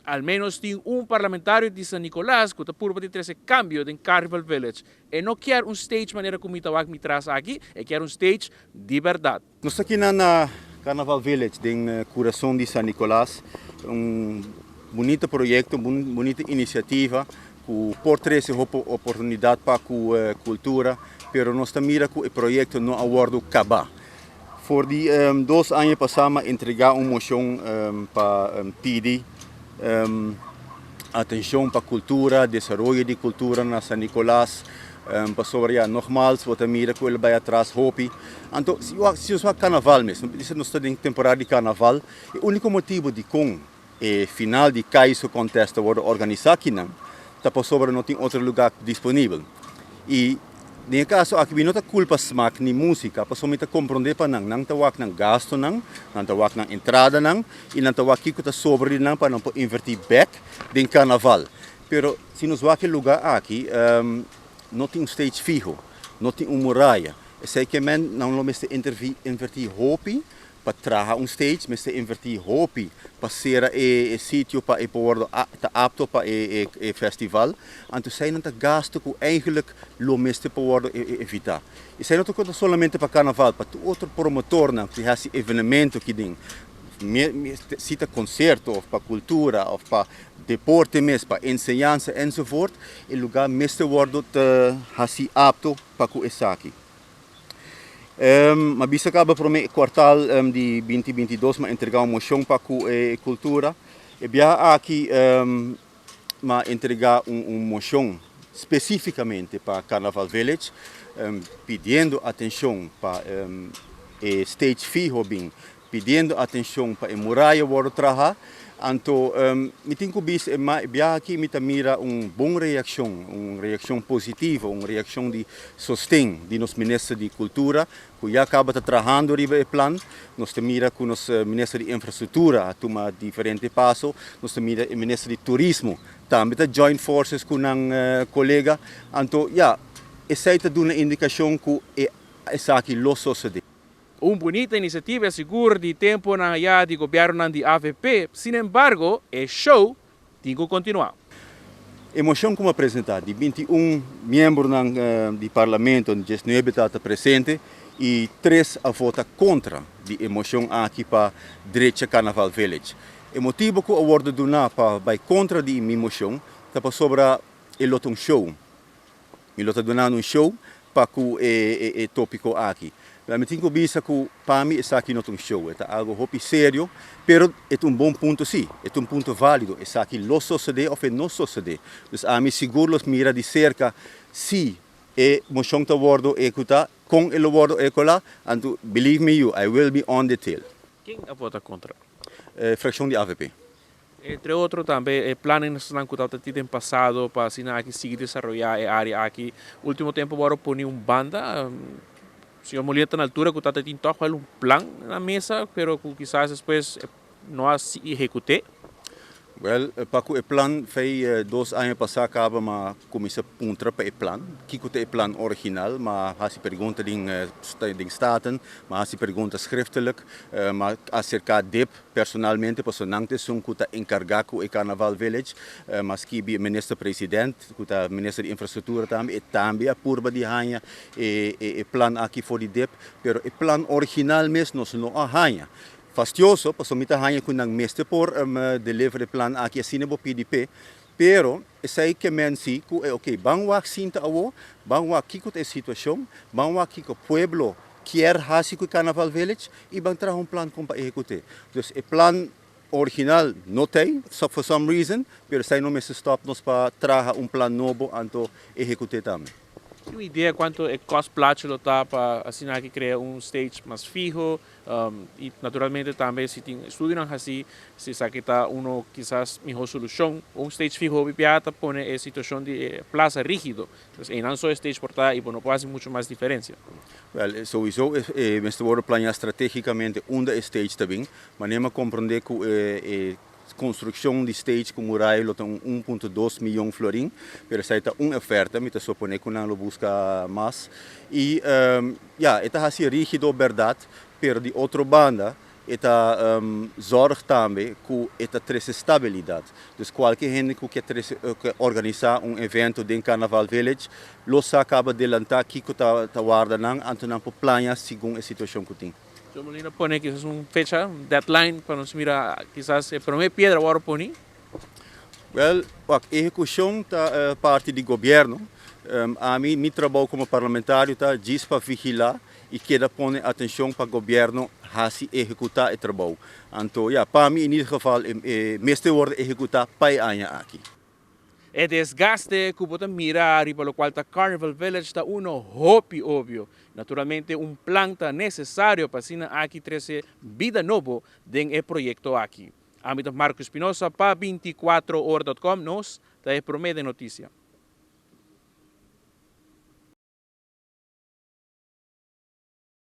Al menos tin un parlamentario di San Nicolas cu ta purba di trece cambio den Carnival Village. E no kier un stage manera cu mi ta wak mi tras aki, e kier un stage di berdad. Nos ta aki na Carnaval Village den curason di San Nicolas, un bunita proyecto, un bunita iniciativa cu por trece hopi oportunidad pa cu cultura, pero nos ta mira cu e proyecto no a wordo caba. For di 2 aña pasa m'a entrega un mocion pa pidi atencion pa cultura, desaroyo di cultura na San Nicolas, pasobra ya, nogmaals, bo ta mira cu el a bay atras hopi. Anto, si nos carnaval mes, nos ta den temporada di carnaval, e unico motibo di con e final di Kaiso Contest ta wordo organisa aki nan, ta pasobra no tin otro luga disponibel. Y den caso aki no ta culpa Smaak ni musica, pasobra mi ta comprende pa nan, nan ta wak nan gasto nan, nan ta wak nan entrada nan, y nan ta wak kico ta sobra di nan pa nan por inverti back den carnaval. Pero si nos wak e luga aki, no tin un stage fiho, no tin un muraya. Esey kiermen nan lo mester inverti hopi pa traha un stage, mester inverti hopi pa sera e sitio pa e por ta apto pa e festival. Anto esey nan ta gasto cu eigenlijk lo mester por evita. Esey no ta solamente pa carnaval, pa otro promotor nan cu haci evenemento aki den. Si ta concierto of pa cultura of pa deporte mes, pa enseñansa enzovoort, e luga mester wordo haci apto pa cu esaki. M'a bisa caba prome kwartaal di 2022 m'a entrega un mocion pa cu e cultura. E biaha aki m'a entrega un mocion specificamente pa Carnaval Village, pidiendo atencion pa e stage fiho bin, pidiendo atencion pa e muraya wordo traha. Anto, mi tin cu bisa, e biaha aki mi ta mira un bon reaccion, un reaccion positivo, un reaccion di sosten di nos minister di Cultura, cu ya caba ta trahando riba e plan. Nos ta mira cu nos minister di Infrastructura a tuma diferente paso. Nos ta mira e minister di Turismo tambe ta join forces cu nan colega. Anto, ja, esey ta duna indicacion cu esaki lo sucede. Un bunita iniciativa sigur di tempo nan ya di gobierno di AVP. Sin embargo, e show tin cu continua. E mocion cu m'a presenta di 21 miembro di parlamento, 19 ta presente y 3 a vota contra di e mocion aki pa drecha Carnaval Village. E motibo cu a wordo duna pa bay contra di mi mocion ta pasobra e lo ta un show. Mi lo ta dunando un show pa cu e topico aki. Mi tin cu bisa cu pa mi esaki no ta un show, ta algo hopi serio, pero e ta un bon punto si, e ta un punto valido. Esaki lo sucede of e no sucede. Dus ami sigur lo mira di cerca si e mocion ta wordo ehecuta, con e lo wordo ehecuta, and believe me you, I will be on the tail. Ken a vota contra? Fraccion di AVP. Entre otro tambe e planan cu tabata den pasado pa asina aki sigui desaroya e area aki. Ultimo tempo awor pone un banda, señor Molina ta na altura cu tabata tin toch wel un plan na mesa, pero cu kisas despues no a ehecuta. Well, pa e plan fei 2 aña pasa caba m'a cuminsa puntra pa e plan. Kico ta e plan original, m'a haci pregunta den Staten, m'a haci pregunta schriftelijk, m'a acerca DIP personalmente, pasobra nan ta esun cu ta encarga cu e Carnaval Village, m'a skirbi minister president, cu ta minister di infrastructura tambe, e tambe a purba di haña e plan aki for di DIP, pero e plan original mes nos no a haña. Fastioso, pasobra mi ta haña cu nan mester por deliver e plan aki asina bo PDP, pero esey kiermen si cu e ok, ban wak sinta awo, ban wak kico ta e situacion, ban wak kico pueblo kier hasi cu Carnaval Village y ban traha un plan con pa ehecuta. Dus e plan original no tin, so for some reason, pero esey no mester stop nos pa traha un plan nobo anto ehecuta tambe. Tin un idea cuanto e cost plaatje lo ta pa asina aki crea un stage mas fiho y naturalmente tambe si tin estudio asina, si esaki ta uno kisas miho solucion, un stage fiho ta pone e situacion di plaza rigido. Entonces, e no so stage por ta y no por haci mucho mas diferencia. Well, sowieso mester wordo planea strategicamente unda e stage ta bin, maar m'a comprende cu e construccion di stage cu muraya lo ta 1.2 miyon florin, pero esey ta un oferta, mi ta supone cu nan lo busca mas. Y ja, e ta asina rigido, berdad, pero di otro banda, E ta zorg tambe ku e ta trese stabilidat. Dus kualke hende ku ke trese ke organisá un evento den Carnaval Village lo sa kaba delantá kiko ta ta warda nan, anto nan por plania segun e situashon ku tin. Señor Molina pone kisas un fecha, un deadline pa nos mira kisas e prome piedra wòrdu poni. Wèl, wak, ehekushon ta parti di gobièrnu. Ami, mi trabou komo parlamentario ta djis pa vigilá i keda pone atenshon pa gobièrnu hasi ehekutá e trabou. Anto, ya, pa mi in ieder geval e mester wòrdu ehekutá pa e aña aki. E desgaste ku bo ta mira riba lokual ta Carnival Village ta uno hopi obvio. Naturalmente un plan ta nesesario pa asina aki trese bida nobo den e proyekto aki. Ami ta Marco Espinosa pa 24 ora dot com, nos ta e prome den notisia.